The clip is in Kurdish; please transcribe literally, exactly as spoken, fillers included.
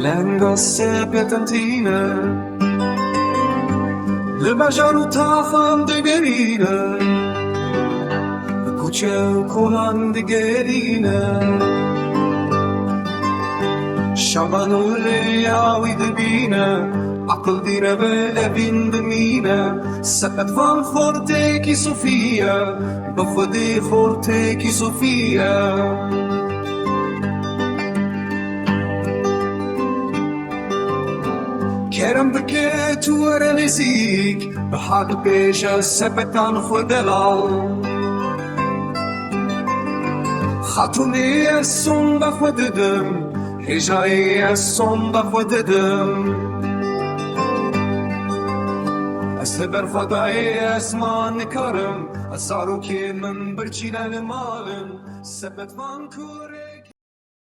Lenga sepetin tîne, li bajar û taxan digerîne, li kuçe û kolan digerîne. Şaban û rêya wî dibîne, aqil dîre ve evîn dimîne. Sepet van xortêkî sofiye, bi xwedî xortêkî sofiye. Kerem bike tu were nêzîk, biha dibêje sepetan xwe delal. Xatûnê ez sonda xwe didim, hêjayê ez sonda xwe didim. Ez li ber Xwedayê ez ma nikarim, ez zarokê min birçîne li mal in, sepet van kurê.